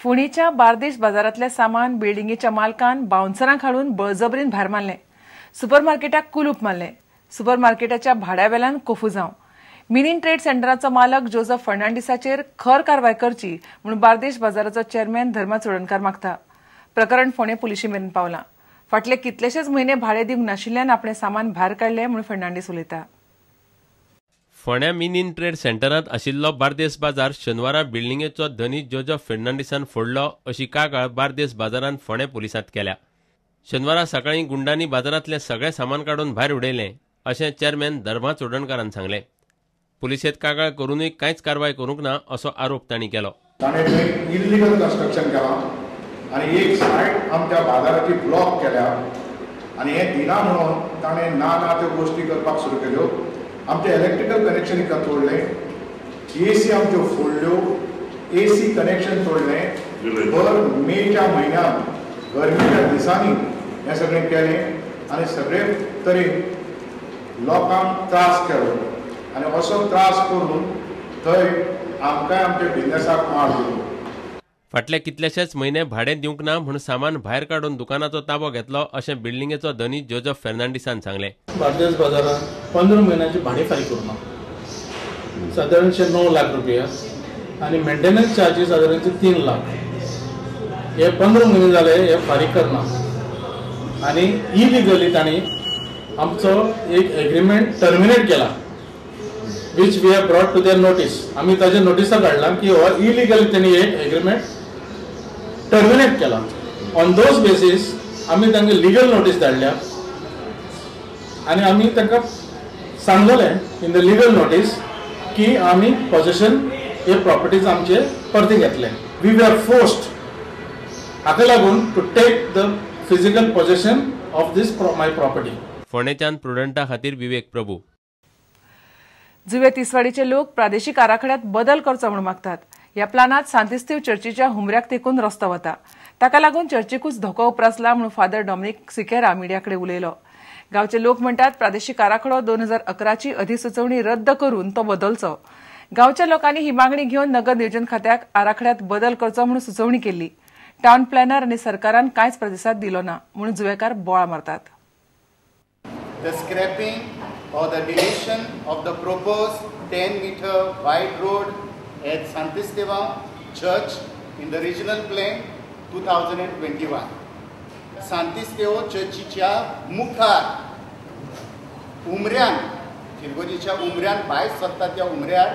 फोंडेच्या बार्देश बाजारांतलें सामान बिल्डिंगेच्या मालकान बाउन्सरांक हाडून बळजबरीन भायर मारलें. सुपरमार्केटाक कुलूप मारलें. सुपरमार्केटाच्या भाड्या वेल्यान कोफुजांव. मिनीन ट्रेड सेंटराचो मालक जोजफ फर्नांडीसाचेर खर कारवाय करची म्हूण बार्देश बाजाराचो चेअरमॅन धर्मा चोडणकार मागता. प्रकरण फोंडें पुलिशे मेरेन पावलां. फाटले कितलेशेच म्हयने भाडें दिवंक नाशिल्ल्यान आपणें सामान भायर काडलें म्हूण फर्नांडीस उलयता. फोंड्या मिनीन ट्रेड सेंटरांत आशिल्लो बार्देस बाजार शेनवारा बिल्डिंगेचो धनी जोजफ फर्नांडीसान फोडलो अशी कागाळ बार्देस बाजारान फोंडें पुलिसांत केल्या. शेनवारा सकाळीं गुंडांनी बाजारांतलें सगळें सामान काडून भायर उडयलें अशें चेअरमॅन धर्मा चोडणकारान सांगलें. पुलिशेंत कागाळ करूनय कांयच कारवाय करूंक ना असो आरोप तांणी केलो. ताणें थंय इल्लिगल कन्स्ट्रक्शन केलां आनी एक सायड आमच्या बाजाराची ब्लॉक केल्या आनी हें दिना म्हणून ताणें ना ना त्यो गोश्टी करपाक सुरू केल्यो. आमचें इलेक्ट्रिकल कनेक्शन इतलें तोडलें, एसी आमच्यो फोडल्यो, एसी कनेक्शन तोडलें. भर मेच्या म्हयन्यांत गरमेच्या दिसांनी हें सगळें केलें आनी सगळे तरेन लोकांक त्रास केलो आनी असो त्रास करून थंय आमकांय आमच्या बिजनेसाक मार दिलो. फाटले कितलेशेच म्हयने भाडें दिवंक ना म्हूण सामान भायर काडून दुकानाचो ताबो घेतलो अशें बिल्डिंगेचो धनी जोजफ फर्नांडीसान सांगलें. बार्देस बाजारांत 15 म्हयन्याची भाडें फारीक करूं ना, सादारणशे 9 लाख रुपया आनी मेंटेनन्स चार्जीस सादारणशे 3 लाख. हे 15 म्हयने जाले हे फारीक करना आनी इलिगली तांणी आमचो एक एग्रीमेंट टर्मिनेट केला, which we have brought to their notice. आमी ताजे नोटिसा काडला की हो इलिगली तेणी एक एग्रीमेंट टर्मिनेट केला. ऑन those basis आमी तांकां लिगल नोटीस धाडल्या आनी आमी तांकां सांगलें इन the legal notice की आमी पॉझेशन हे प्रॉपर्टीज आमचे परते घेतले. We were forced हाका लागून to take the physical possession of this my property. फोंडेच्यान प्रुडंटा खातीर विवेक प्रभू. जुवे तिसवाडीचे लोक प्रादेशीक आराखड्यात बदल करचो म्हूण मागतात. ह्या प्लानात सांतिस्तीव चर्चीच्या हुमऱ्याक तेकून रस्तो वता, ताका लागून चर्चीकूच धोको उप्रासला म्हूण फादर डॉमिनिक सिकेरा मिडियाकडे उलयलो. गांवचे लोक म्हणटात प्रादेशीक आराखडो 2011ची अधिसुचोवणी रद्द करून तो बदलचो. गांवच्या लोकांनी ही मागणी घेवन नगर नियोजन खात्याक आराखड्यात बदल करचो म्हूण सुचोवणी केल्ली. टावन प्लॅनर आनी सरकारान कांयच प्रतिसाद दिलो ना म्हूण जुवेकार बोवाळ मारतात. The scrapping or the deletion of the proposed 10-meter wide road at Santisteva Church in the regional plan 2021. Santisteva चर्चीच्या मुखार उमऱ्यान, फिरगोजीच्या उमऱ्यान भायर सरता त्या उमऱ्यार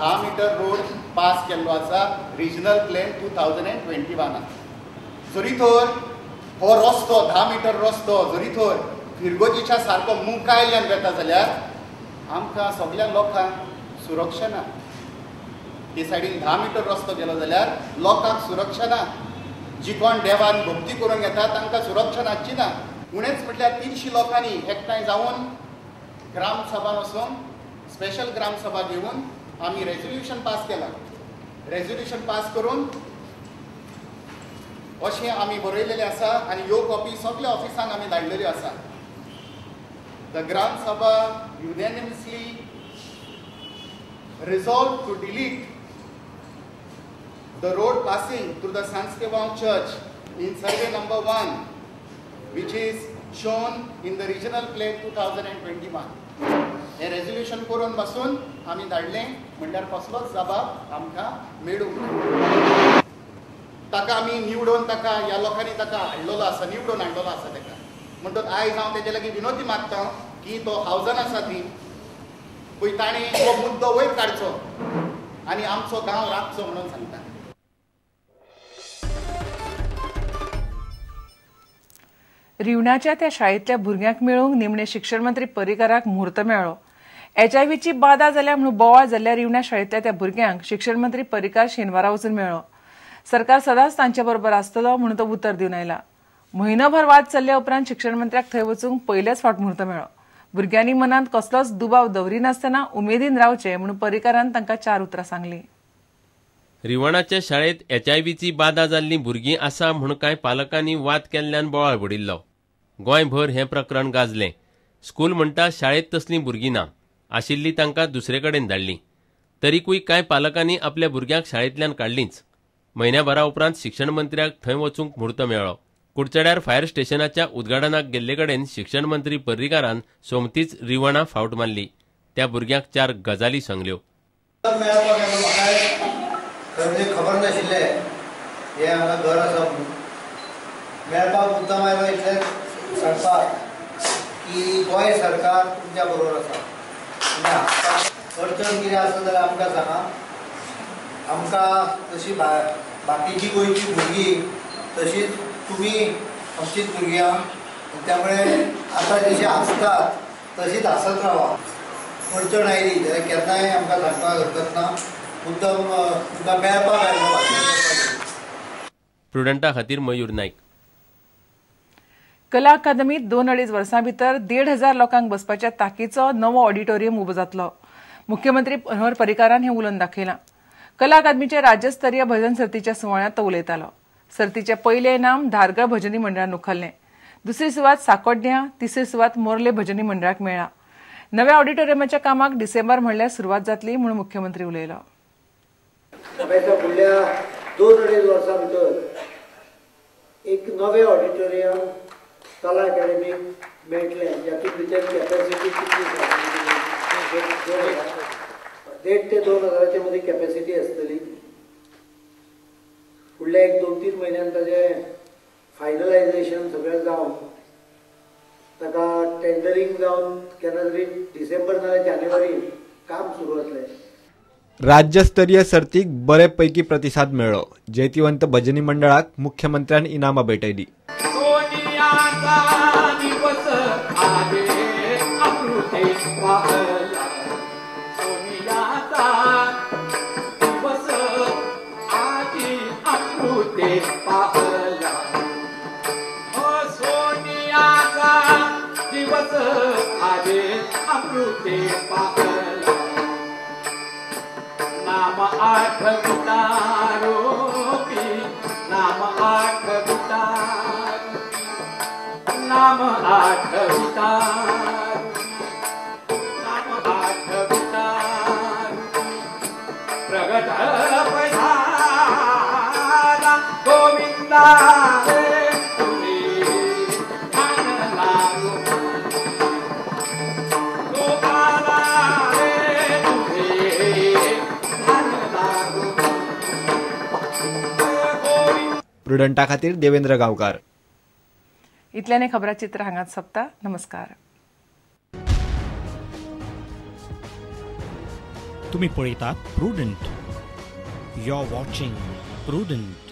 10 मिटर रोड पास केल्लो आसा रिजनल प्लॅन 2021. जरी तर हो रस्तो 10 मिटर रस्तो जरी तर फिरगोजीच्या सारको मुखायल्यान वेता जाल्यार आमकां सगळ्या लोकांक सुरक्षा ना. ते सायडीन 10 मिटर रस्तो गेलो जाल्यार लोकांक सुरक्षा ना. जी कोण देवान भक्ती करूंक येता तांकां सुरक्षा नासची ना. उणेच म्हटल्यार 300 लोकांनी एकठांय जावन ग्रामसभान वचून स्पेशल ग्रामसभा घेवन आमी रेजोल्युशन पास केलां. रेजोल्युशन पास करून अशें आमी बरयलेलें आसा आनी ह्यो कॉपी सगल्या ऑफिसांक आमी धाडलेल्यो आसा. The Gram Sabha unanimously resolved to delete the road passing through the San Estevao Church in survey number 1, which is shown in the regional plan 2021. Hey resolution करून बसून आमी धाडलें म्हणल्यार कसलोच जबाब आमकां मेळूंक ना. ताका आमी निवडून ताका ह्या लोकांनी ताका हाडलेलो आसा, निवडून हाडलेलो आसा ताका. म्हणटच आयज हांव तेजे लागीं विनोदी मागता की तो हावजन आसा ती पळय ताणें हो मुद्दो वयर काडचो आनी आमचो गांव राखचो म्हणून सांगता. रिवणाच्या त्या शाळेंतल्या भुरग्यांक मेळूंक निमणे शिक्षण मंत्री पर्रीकाराक म्हूर्त मेळ्ळो. एचआयव्हीची बादा जाल्या म्हणून बोवाळ जाल्ल्या रिवणा शाळेंतल्या त्या भुरग्यांक शिक्षण मंत्री पर्रीकार शेनवारा वचून मेळ्ळो. सरकार सदांच तांचे बरोबर आसतलो म्हणून तो उतर दिवन आयला. म्हयनोभर वाद चल्ल्या उपरांत शिक्षण मंत्र्याक थंय वचूंक पयलेच फावट म्हूर्त मेळ्ळो. भुरग्यांनी मनांत कसलोच दुबाव दवरिनासतना उमेदीन रावचें म्हणून पर्रीकारान तांकां 4 उतरां सांगलीं. रिवणाचे शाळेंत एचआयव्हीची बादा जाल्लीं भुरगीं आसा म्हूण कांय पालकांनी वाद केल्ल्यान बोवाळ पडिल्लो. गोंयभर हें प्रकरण गाजलें. स्कूल म्हणटा शाळेंत तसलीं भुरगीं ना, आशिल्लीं तांकां दुसरे कडेन धाडलीं. तरीकूय कांय पालकांनी आपल्या भुरग्यांक शाळेंतल्यान काडलींच. म्हयन्याभरा उपरांत शिक्षण मंत्र्याक थंय वचूंक म्हूर्त मेळ्ळो. कुडचड्यार फायर स्टेशनाच्या उद्घाटनाक गेल्ले कडेन शिक्षण मंत्री पर्रीकारान सोमतीच रिवणा फावट मारली. त्या भुरग्यांक 4 गजाली सांगल्यो. खबर नाशिल्लें हें हांगा घर आसा म्हणून. मेळपाक मुद्दाम आयलो इतलेंच सांगपाक की गोंय सरकार तुमच्या बरोबर आसा. अडचण कितें आसा जाल्यार आमकां सांगा. आमकां जशी बाकीची गोंयची भुरगीं तशीच तुमी आमचीच भुरगीं आहा, त्यामुळे आतां जशी आसतात तशीच आसत रावा. अडचण आयली जाल्यार केन्नाय आमकां सांगपाक हरकत ना. मुद्दम तुमकां मेळपाक आयलो. प्रुडंटा खातीर मयूर नायक. कला अकादमीत 2-2.5 वर्सां भितर 1,500 लोकांक बसपाच्या ताकीचो नवो ऑडिटोरियम उबो जातलो. मुख्यमंत्री मनोहर पर्रीकारान हें उलोवन दाखयलां. कला अकादमीच्या राज्यस्तरीय भजन सर्तीच्या सुवाळ्यांत तो उलयतालो. सर्तीचें पयलें इनाम धारगळ भजनी मंडळान उखल्लें. दुसरी सुवात साकोड्ड्यां, तिसरी सुवात मोर्ले भजनी मंडळाक मेळ्ळा. नव्या ऑडिटोरियमाच्या कामाक डिसेंबर म्हणल्यार सुरवात जातली म्हूण मुख्यमंत्री उलयलो. फुडल्या 2-2.5 वर्सां भितर एक नवें ऑडिटोरियम कला अकादमीक मेळटलें, जातूंत भितर कॅपॅसिटी कितली 1,500 ते 2,000 मदीं कॅपॅसिटी आसतली. फुडल्या एक 2-3 म्हयन्यान ताजें फायनलायजेशन सगळें जावन ताका टेंडरींग जावन केन्ना तरी डिसेंबर नाल्यार जानेवारी काम सुरू जातलें. राज्यस्तरीय सर्तीक बरे पैकी प्रतिसाद मेळ्ळो. जैतिवंत भजनी मंडळाक मुख्यमंत्र्यान इनामां भेटयली. प्रुडंटा खातीर देवेंद्र गांवकार. इतल्याने खबरा चित्र हांगाच सोंपता. नमस्कार. तुम्ही पळयतात Prudent. You are watching Prudent.